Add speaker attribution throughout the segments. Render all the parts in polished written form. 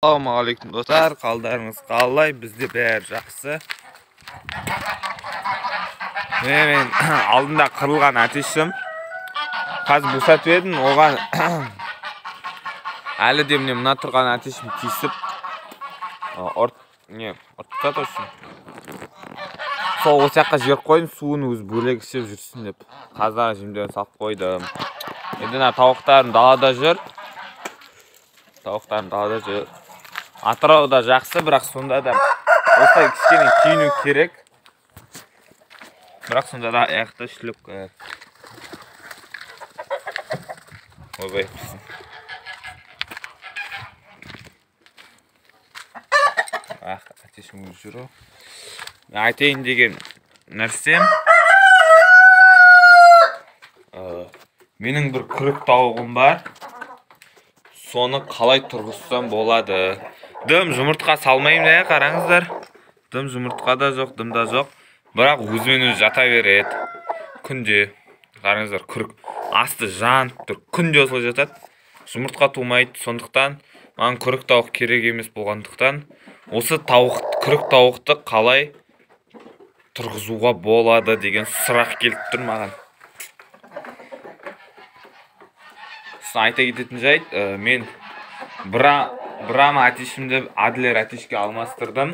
Speaker 1: Ассалаумағалейкум достар, қалдарыңыз қалай? Бізде бәрі жақсы. Мен алдында қырылған әтешім. Қазір босатып едім, оған әлі де міне мына тұрған әтешім тиісіп, ұрттады общем. Сол осы жаққа жіберіп қойдым, суын өзі бөлек ішіп жүрсін деп. Қазір жемдерін салып қойдым. Енді мына тауықтарым далада жүр. Тауықтарым далада жүр. Атырауда жақсы, бірақ сонда да осылай кішкене киіну керек. Бірақ сонда да аяқта шлөп. Ойбай. Аяқта әтешім өзі жүр. Айтайын деген нәрсем, менің бір күрік тауығым бар. Соны қалай тұрғызсам болады? Дым жұмыртқа салмаймын да, қараңыздар. Дым жұмыртқа да жоқ, дым да жоқ. Бірақ өзімен өзі жата береді. Күнде. Қараңыздар, күрік асты жанып тұр. Күнде осылай жатады. Жұмыртқа тумайды. Сондықтан маған күрік тауық керек емес болғандықтан осы тауық, күрік тауықты қалай тұрғызуға болады деген сұрақ келіп тұр маған. Сосын айта кететін жайт, мен Брама әтешімді Адлер әтешке алмастырдым.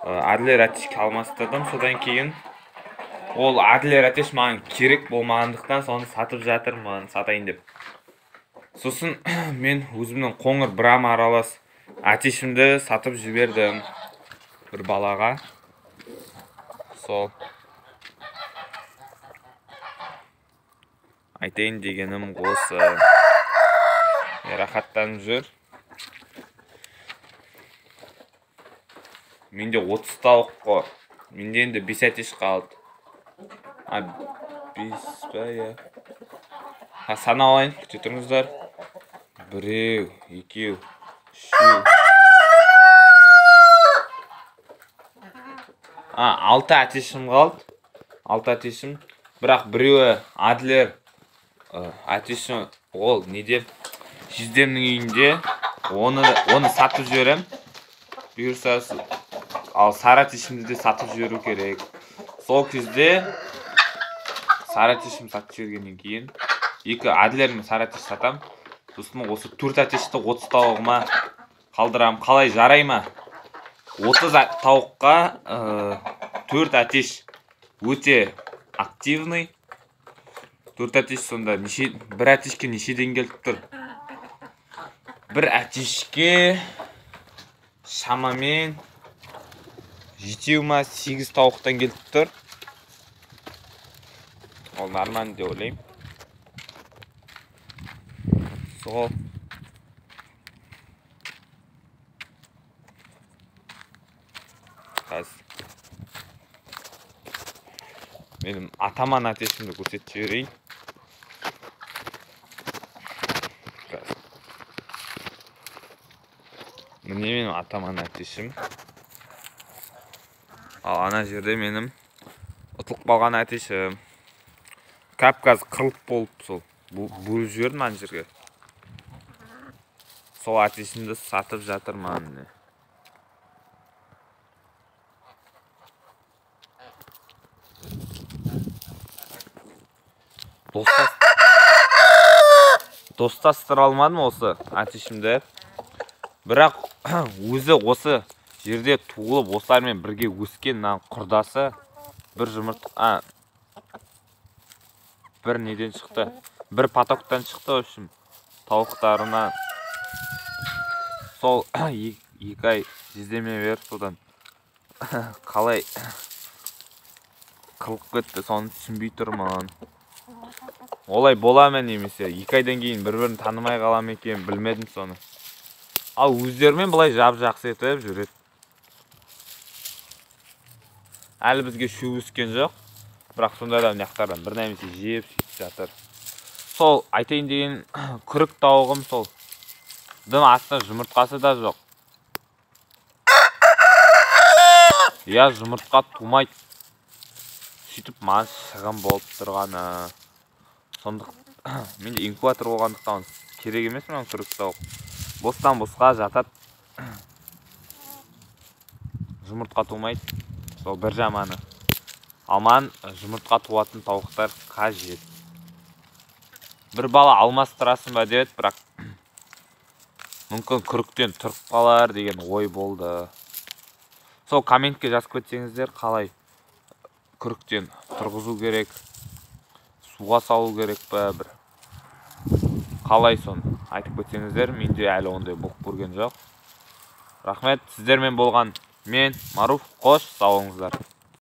Speaker 1: Адлер әтешке алмастырдым. Содан кейін ол Адлер әтеш маған керек болмағандықтан соны сатып жатырмын, сатайын деп. Сосын мен өзімнің қоңыр Брама аралас әтешімді сатып жібердім бір балаға. Сол. Айтайын дегенім осы. Рахаттанып жүр. Менде 30 тауық қой. Менде енді 5 әтеш қалды. 5 па, иә. Санап алайын, күте тұрыңыздар. 1, 2, 3. 6 әтешім қалды. 6 әтешім. Бірақ біреуі Адлер әтешім, ол неде? Жездемнің үйінде. Оны сатып жіберем. Бұйырса, ал сары әтешімді де сатып жіберу керек. Сол кезде сары әтешім сатып жібергеннен кейін 2 Адлер мен сары әтеш сатам. Сосын осы 4 әтешті 30 тауығыма қалдырам. Қалай, жарай ма? 30 тауыққа 4 әтеш өте активный. 4 әтеш сонда неше, бір әтешке нешеден келіп тұр? Бір әтешке шамамен 7 ма 8 тауықтан келіп тұр. Ол нормально деп ойлаймын. Сол. Қазір менің атаман әтешімді көрсетіп жіберейін. Міне менің атаман әтешім. Ал ана жерде менің ұтылып қалған әтешім. Кавказ қырылып болып сол бөліп жібердім ана жерге. Сол әтешімді сатып жатырмын міне. Достастыра алмадым осы әтешімді. Бірақ өзі осы жерде туылып, осылармен бірге өскен мына құрдасы бір жұмыртқа, бір неден шықты, бір потоктан шықты, в общем, тауықтарына. Сол 2 ай жездеме беріп, содан қалай қырылып кетті, соны түсінбей тұрмын. Олай бола ма немесе 2 айдан кейін бір-бірін танымай қала ма екен, білмедім соны. Ал өздерімен былай жап-жақсы етіп жүреді. Әлі бізге шөп өскен жоқ. Бірақ сонда да мына бір нәрсе жеп сөйтіп жатыр. Сол айтайын деген күрік тауығым сол. Дым астында жұмыртқасы да жоқ. Я жұмыртқа тумайды. Сөйтіп маған шығын болып тұрғаны. Сондықтан менде инкубатор болғандықтан керек емес маған күрік тауық. Бостан босқа жатады. Жұмыртқа тумайды. Сол бір жаманы. Ал маған жұмыртқа туатын тауықтар қажет. Бір бала алмастырасың ба деп, бірақ мүмкін күріктен тұрып қалар деген ой болды. Сол комментке жазып кетсеңіздер, қалай күріктен тұрғызу керек, суға салу керек па, бір қалай соны айтып кетсеңіздер, менде әлі ондай болып көрген жоқ. Рахмет, сіздермен болған мен, Маруф. Қош, сау болыңыздар.